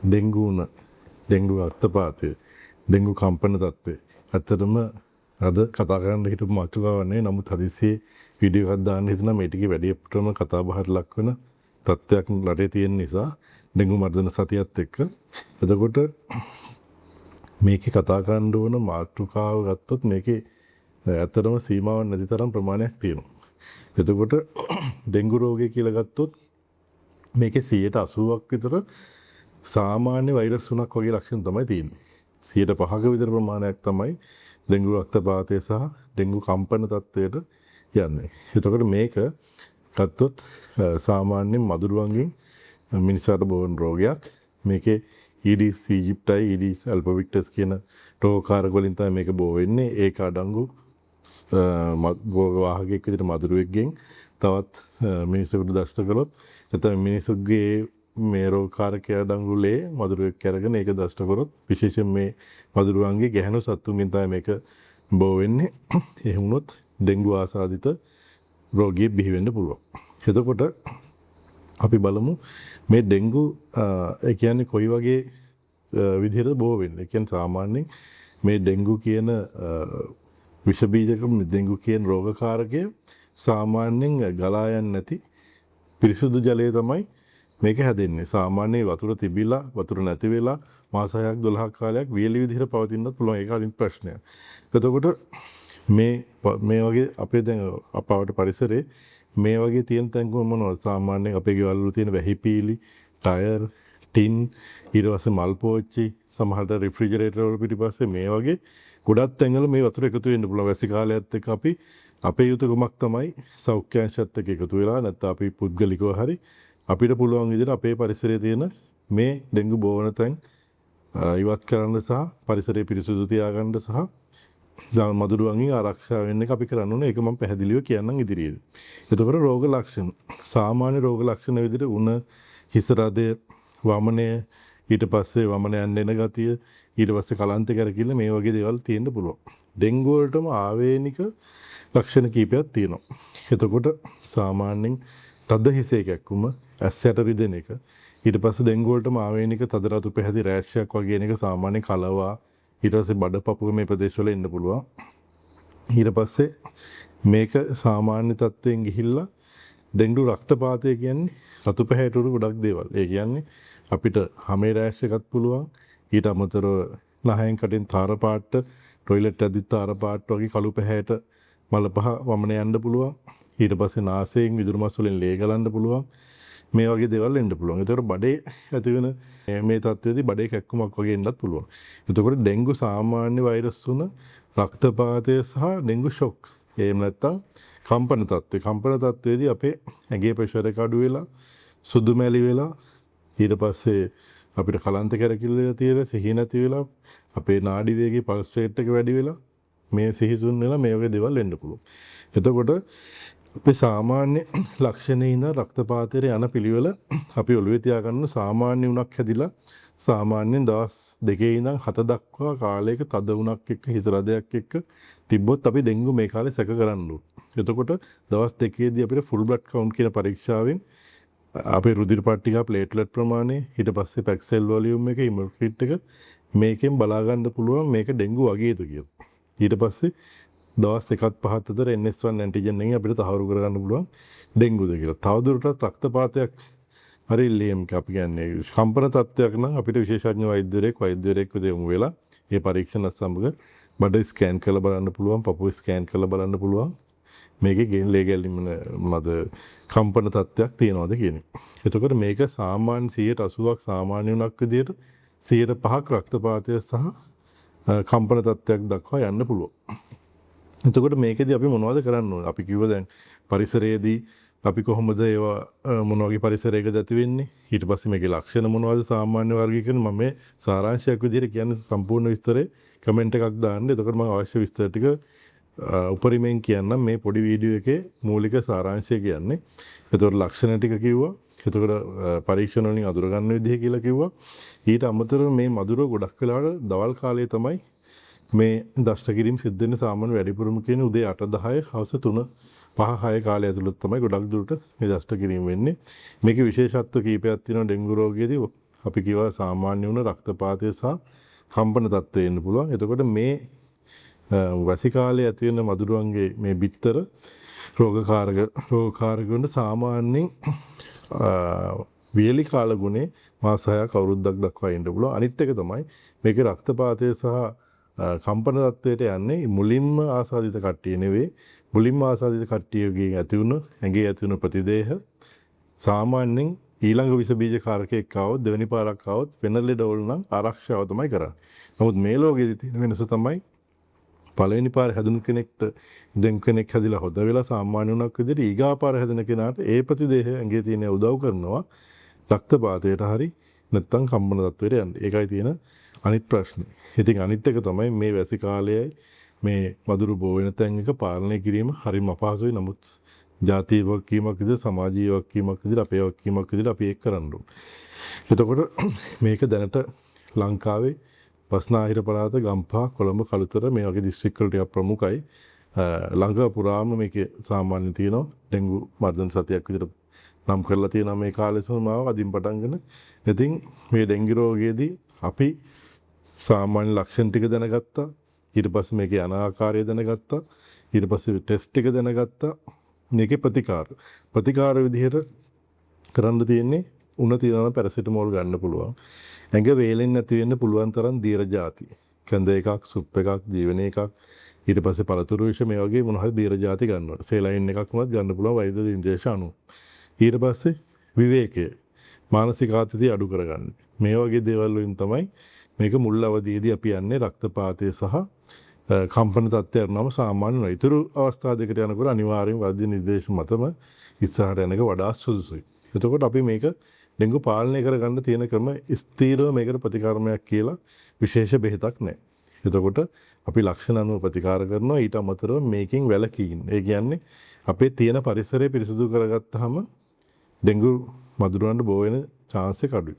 Dengue උණ, dengue රක්තපාතය, dengue කම්පන තත්ත්වය. ඇත්තටම අද කතා කරන්න හිටපු මාතෘකාවක් නෙවෙයි. නමුත් හදිස්සියේ වීඩියෝ එකක් දාන්න හිතුණා මේ ටිකේ වැඩිපුරම කතා බහට ලක් වෙන තත්ත්වයක් රටේ තියෙන නිසා ඩෙංගු මර්ධන සතියත් එක්ක. එතකොට මේකේ කතා කරන්න ඕන මාතෘකාව ගත්තොත් මේකේ ඇත්තටම සීමාවක් නැති තරම් ප්‍රමාණයක් තියෙනවා. එතකොට ඩෙංගු රෝගය කියලා ගත්තොත් මේකේ 80%ක් විතර සාමාන්‍ය වෛරස් තුනක් වගේ ලක්ෂණ තමයි තියෙන්නේ. 5%ක විතර ප්‍රමාණයක් තමයි ඩෙංගු රක්තපාතය සහ ඩෙංගු කම්පන තත්ත්වයට යන්නේ. එතකොට මේක ගත්තොත් සාමාන්‍යයෙන් මදුරුවන්ගෙන් මිනිසාට බෝවන රෝගයක්. මේකේ Aedes aegypti, Aedes albopictus කියන රෝගකාරක වලින් තමයි මේක බෝ වෙන්නේ. ඒක අඩංගු රෝග වාහකයෙක් විදිහට මදුරුවෙක්ගෙන් තවත් මිනිසෙකුට දෂ්ට කළොත්, නැත්නම් මිනිසුන්ගේ මේ රෝගකාරකය අඩංගු ලේ මදුරුවෙක් අරගෙන ඒක දෂ්ට කරොත්, විශේෂයෙන් මේ මදුරුවන්ගේ ගැහැණු සත්තුන්ගෙන් තමයි මේක බෝ වෙන්නේ. එහෙම වුණොත් ඩෙංගු ආසාදිත රෝගියෙක් බිහි වෙන්න පුළුවන්. එතකොට අපි බලමු මේ ඩෙංගු ඒ කියන්නේ කොයි වගේ විදිහටද බෝ වෙන්නේ. ඒ කියන්නේ සාමාන්‍යයෙන් මේ ඩෙංගු කියන විෂ බීජක, ඩෙංගු කියන රෝගකාරකය සාමාන්‍යයෙන් ගලා යන්නේ නැති පිරිසුදු ජලය තමයි මේක හැදෙන්නේ. සාමාන්‍ය වතුර තිබිලා වතුර නැති වෙලා මාස 6ක් 12ක් කාලයක් වියලි විදිහට පවතින්නත් පුළුවන්. ඒක අනිත් ප්‍රශ්නයක්. එතකොට මේ වගේ අපේ දැන් අපවට පරිසරේ මේ වගේ තියෙන තැන් මොනවද? සාමාන්‍යයෙන් අපේ ගෙවල් වල තියෙන වැහිපීලි, ටයර්, ටින්, ඊට පස්සේ මල් පෝච්චි, සමහරට රිෆ්‍රිජරේටර් වල පිටිපස්සේ මේ වගේ ගොඩක් තැන්වල මේ වතුර එකතු වෙන්න පුළුවන්. වැසි කාලයත් එක්ක අපි අපේ යුතුයකමක් තමයි සෞඛ්‍ය අංශයත් එක්ක එකතු වෙලා නැත්නම් අපි පුද්ගලිකව හරි අපිට පුළුවන් විදිහට අපේ පරිසරයේ තියෙන මේ ඩෙංගු බෝවන තැන් ඉවත් කරන්න සහ පරිසරය පිරිසුදු තියාගන්න සහ මදුරුවන්ගෙන් ආරක්ෂා වෙන්න එක අපි කරන්න ඕනේ. ඒක මම පැහැදිලිව කියන්නම් ඉදිරියේදී. එතකොට රෝග ලක්ෂණ, සාමාන්‍ය රෝග ලක්ෂණ විදිහට උණ, හිස රදය, වමනය, ඊට පස්සේ වමන යන්න එන ගතිය, ඊට පස්සේ කලන්ත කැරකිල්ල මේ වගේ දේවල් තියෙන්න පුළුවන්. ඩෙංගු වලටම ආවේනික ලක්ෂණ කීපයක් තියෙනවා. එතකොට සාමාන්‍යයෙන් තද හිසේ කැක්කුම, ඇස් යට රිදෙන එක, ඊට පස්සේ ඩෙංගු වලටම ආවේනික තද රතු පැහැති රෑෂ් එකක් වගේ එන එක සාමාන්‍යයෙන් කලවා, ඊට පස්සේ බඩ පපුව මේ ප්‍රදේශවල එන්න පුළුවන්. ඊට පස්සේ මේක සාමාන්‍ය තත්ත්වයෙන් ගිහිල්ලා ඩෙංගු රක්තපාතය කියන්නේ රතු පැහැයට උරු ගොඩක් දේවල්. ඒ කියන්නේ අපිට හමේ රෑෂ් එකක් පුළුවන්. ඊට අමතරව නහයෙන් කටින් තාර පාට්ට, ටොයිලට් යද්දිත් තාර පාට්ට වගේ කළු පැහැයට මල පහ වමන යන්න පුළුවන්. ඊට පස්සේ නාසයෙන් විදුරු මස් වලින් ලේ ගලන්න පුළුවන්. මේ වගේ දේවල් එන්න පුළුවන්. ඒතකොට බඩේ ඇති වෙන මේ තත්ත්වයේදී බඩේ කැක්කුමක් වගේ එන්නත් පුළුවන්. එතකොට ඩෙංගු සාමාන්‍ය වෛරස් තුන, රක්තපාතය සහ ඩෙංගු ෂොක්. එහෙම නැත්නම් කම්පන තත්ත්වය. කම්පන තත්ත්වයේදී අපේ ඇඟේ ප්‍රෙෂර් එක අඩු වෙලා, සුදු මැලි වෙලා, ඊට පස්සේ අපිට කලන්ත කැරකිල්ල තියෙන සිහි නැති වෙලා, අපේ නාඩි වේගයේ පල්ස් රේට් එක වැඩි වෙලා, මේ සිහිසුන් වෙලා මේ වගේ දේවල් එන්න පුළුවන්. එතකොට අපි සාමාන්‍ය ලක්ෂණේ ඉඳන් රක්තපාතයට යන පිළිවෙල අපි ඔළුවේ තියාගන්න. සාමාන්‍ය උණක් හැදිලා සාමාන්‍යයෙන් දවස් 2 ඉඳන් 7 දක්වා කාලයක තද උණක් එක්ක හිස රදයක් එක්ක තිබ්බොත් අපි ඩෙන්ගු මේ කාලේ සැක කරන්න ඕන. එතකොට දවස් 2ේදී අපිට ෆුල් බ්ලඩ් කවුන්ට් කියන පරීක්ෂාවෙන් අපේ රුධිර පට්ටිකා ප්ලේට්ලට් ප්‍රමාණය, ඊට පස්සේ පැක් සෙල් වොලියුම් එක, හිමොක්‍රිට් එක මේකෙන් බලා ගන්න පුළුවන් මේක ඩෙන්ගු වගේද කියලා. ඊට පස්සේ දවස් 1ත් 5ත් අතර NS1 antigen එකෙන් අපිට තහවුරු කරගන්න පුළුවන් ඩෙන්ගුද කියලා. තවදුරටත් රක්තපාතයක් හරි ලේම් අපි කියන්නේ කම්පන තත්ත්වයක් නම් අපිට විශේෂඥ වෛද්‍යවරයෙක් වෙත යොමු වෙලා ඒ පරීක්ෂණ සමග බඩ ස්කෑන් කරලා බලන්න පුළුවන්, පපුව ස්කෑන් කරලා බලන්න පුළුවන්. මේකේ ගෙන් ලේ ගැලීම මොනවද කම්පන තත්ත්වයක් තියෙනවද කියන එක. එතකොට මේක සාමාන්‍ය 80%ක් සාමාන්‍ය උණක් විදියට 5%ක් රක්තපාතය සහ කම්පන තත්ත්වයක් දක්වා යන්න පුළුවන්. එතකොට මේකෙදි අපි මොනවද කරන්න ඕනේ? අපි කිව්ව දැන් පරිසරයේදී අපි කොහොමද ඒවා මොන වගේ පරිසරයකද ඇති වෙන්නේ? ඊට පස්සේ මේකේ ලක්ෂණ මොනවද සාමාන්‍ය වර්ගීකරණ මම මේ සාරාංශයක් විදිහට කියන්නේ. සම්පූර්ණ විස්තරේ කමෙන්ට් එකක් දාන්න. එතකොට මම අවශ්‍ය විස්තර ටික උපරිමයෙන් කියන්නම්. මේ පොඩි වීඩියෝ එකේ මූලික සාරාංශය කියන්නේ. එතකොට ලක්ෂණ ටික කිව්වා. එතකොට පරීක්ෂණ වලින් අඳුරගන්න විදිහ කියලා කිව්වා. ඊට අමතරව මේ මදුරුව ගොඩක් වෙලාවට දවල් කාලයේ තමයි මේ දෂ්ට කිරීම සිද්ධ වෙන්නේ. සාමාන්‍ය වැඩිපුරම කියන උදේ 8 10 හවස 3 5 6 කාලය ඇතුළත තමයි ගොඩක් දුරට මේ දෂ්ට කිරීම වෙන්නේ. මේකේ විශේෂත්ව කීපයක් තියෙනවා ඩෙන්ගු රෝගයේදී. අපි කිව්වා සාමාන්‍ය වුණ රක්තපාතය සහ කම්පන තත්ත්වය එන්න පුළුවන්. එතකොට මේ වැසි කාලයේ ඇති වෙන මදුරුවන්ගේ මේ බිත්තර රෝගකාරක වෙන සාමාන්‍යයෙන් වියලි කාල ගුණේ මාස 6ක් අවුරුද්දක් දක්වා ඉන්න පුළුවන්. අනිත් එක තමයි මේකේ රක්තපාතය සහ කම්පන තත්ත්වයට යන්නේ මුලින්ම ආසාදිත කට්ටිය නෙවෙයි. මුලින්ම ආසාදිත කට්ටියගෙන් ඇති වුණු ඇඟේ ඇති වුණු ප්‍රතිදේහ සාමාන්‍යයෙන් ඊළඟ විස බීජ කාරකයෙක් ආවොත්, දෙවෙනි පාරක් ආවොත් වෙන ලෙඩවල නම් ආරක්ෂාව තමයි කරන්නේ. නමුත් මේ ලෝකෙදී තියෙන වෙනස තමයි පළවෙනි පාර හැදුණු කෙනෙක්ට දැන් කෙනෙක් හැදිලා හොඳ වෙලා සාමාන්‍ය වුණක් විදිහට ඊගා පාර හැදෙන කෙනාට ඒ ප්‍රතිදේහ ඇඟේ තියෙන උදව් කරනවා රක්තපාතයට හරි නැත්තම් කම්පන තත්ත්වයට යන්න. ඒකයි තියෙන අනිත් ප්‍රශ්නේ. ඉතින් අනිත් එක තමයි මේ වැසි කාලයයි මේ මදුරු බෝ වෙන තැන් එක පාලනය කිරීම හරිම අපහසුයි. නමුත් ජාතිය වගකීමක් විදිහට, සමාජීය වගකීමක් විදිහට, අපේ වගකීමක් විදිහට අපි ඒක කරන්න ඕනේ. එතකොට මේක දැනට ලංකාවේ බස්නාහිර පළාත, ගම්පහ, කොළඹ, කළුතර මේ වගේ දිස්ත්‍රික් වල ටිකක් ප්‍රමුඛයි. ලංකාව පුරාම මේකේ සාමාන්‍ය තියෙනවා. ඩෙන්ගු මර්ධන සතියක් විදිහට නම් කරලා තියෙනවා මේ කාලේ සීමාව අදින් පටන්ගෙන. ඉතින් මේ ඩෙන්ගි රෝගයේදී අපි සාමාන්‍ය ලක්ෂණ ටික දැනගත්තා. ඊට පස්සේ මේකේ යන ආකාරය දැනගත්තා. ඊට පස්සේ ටෙස්ට් ටික දැනගත්තා. මේකේ ප්‍රතිකාර විදිහට කරන්න තියෙන්නේ උණ තියෙනවා නම් පැරසිටමෝල් ගන්න පුළුවන්. ඇඟ වේලෙන්නේ නැති වෙන්න පුළුවන් තරම් දීර ජාති. කඳ එකක්, සුප් එකක්, ජීවන එකක්, ඊට පස්සේ පළතුරු විෂ මේ වගේ මොන හරි දීර ජාති ගන්න ඕනේ. සේලයින් එකක් වුණත් ගන්න පුළුවන් වෛද්‍ය නිර්දේශ අනුව. ඊට පස්සේ විවේකය, මානසික ආතතිය අඩු කරගන්න. මේ වගේ දේවල් වලින් තමයි මේක මුල් අවධියේදී අපි යන්නේ රක්තපාතය සහ කම්පන තත්ත්වය අරුණාම සාමාන්‍ය වෙනවා. ඉතුරු අවස්ථා දෙකට යනකොට අනිවාර්යයෙන් වෛද්‍ය නිර්දේශ මතම ඉස්සරහට යන එක වඩා සුදුසුයි. එතකොට අපි මේක ඩෙන්ගු පාලනය කරගන්න තියෙන ක්‍රම ස්ථීරව මේකට ප්‍රතිකර්මයක් කියලා විශේෂ බෙහෙතක් නැහැ. එතකොට අපි ලක්ෂණ අනුව ප්‍රතිකාර කරනවා. ඊට අමතරව මේකෙන් වැළකී ඉන්න. ඒ කියන්නේ අපේ තියෙන පරිසරය පිරිසිදු කරගත්තාම ඩෙන්ගු මදුරුවන්ට බෝ වෙන චාන්ස් එක අඩුයි.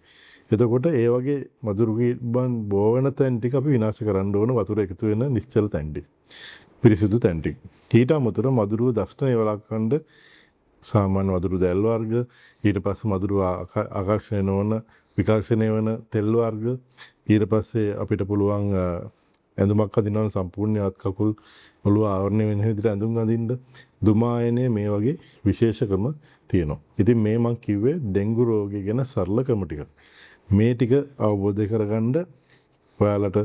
එතකොට ඒ වගේ මදුරුවන් බෝ වෙන තැන් ටික අපි විනාශ කරන්න ඕන, වතුර එකතු වෙන නිශ්චල තැන් ටික, පිරිසිදු තැන් ටික. ඊට අමතරව මදුරුව දෂ්ටනය වළක්වන්න සාමාන්‍ය මදුරු දැල් වර්ග, ඊට පස්සේ මදුරුව ආකර්ෂණය නොවන විකර්ෂණය වන තෙල් වර්ග, ඊට පස්සේ අපිට පුළුවන් ඇඳුමක් අඳිනවා නම් සම්පූර්ණ අත් කකුල් ඔළුව ආවරණය වෙන විදිහට ඇඳුම් අඳින්න, දුමායනය මේ වගේ විශේෂ ක්‍රම තියෙනවා. ඉතින් මේ මං කිව්වේ ඩෙන්ගු රෝගය ගැන සරල ක්‍රම ටික. මේ ටික අවබෝධ කරගන්න ඔයාලට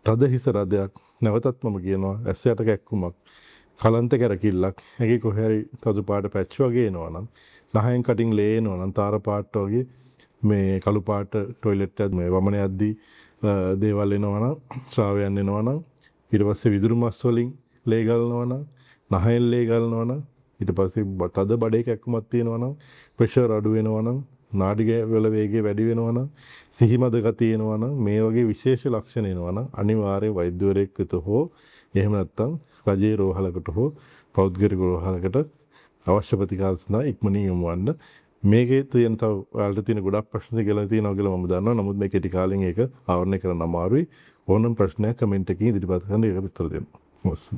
තද හිස රදයක්, නැවතත් මම කියනවා ඇස් යට කැක්කුමක්, කලන්ත කැරකිල්ලක්, ඇඟේ කොහේ හරි තද පාට පැච් වගේ එනවා නම්, නහයෙන් කටින් ලේ එනවා නම්, තාර පාට වගේ මේ කළු පාට ටොයිලට් එකත් මේ වමන යද්දී දේවල් එනවා නම්, ශ්‍රාවයන් එනවා නම්, ඊට පස්සේ විදුරු මස් වලින් ලේ ගලනවා නම්, නහයෙන් ලේ ගලනවා නම්, ඊට පස්සේ තද බඩේ කැක්කුමක් තියෙනවා නම්, ප්‍රෙෂර් අඩු වෙනවා නම්, නාඩි වල වේගය වැඩි වෙනවා නම්, සිහිමද ගතිය එනවා නම්, මේ වගේ විශේෂ ලක්ෂණ එනවා නම් අනිවාර්යෙන් වෛද්‍යවරයෙක් වෙත හෝ එහෙම නැත්නම් රජයේ රෝහලකට හෝ පෞද්ගලික රෝහලකට අවශ්‍ය ප්‍රතිකාර සඳහා ඉක්මනින් යොමු වන්න. මේකේ තියෙන තව ඔයාලට තියෙන ගොඩක් ප්‍රශ්න කියලා තියෙනවා කියලා මම දන්නවා. නමුත් මේ කෙටි කාලෙන් ඒක ආවරණය කරන්න අමාරුයි. ඕනම ප්‍රශ්නයක් කමෙන්ට් එකකින් ඉදිරිපත් කරන්න ඒක උත්තර දෙන්න. මොස්.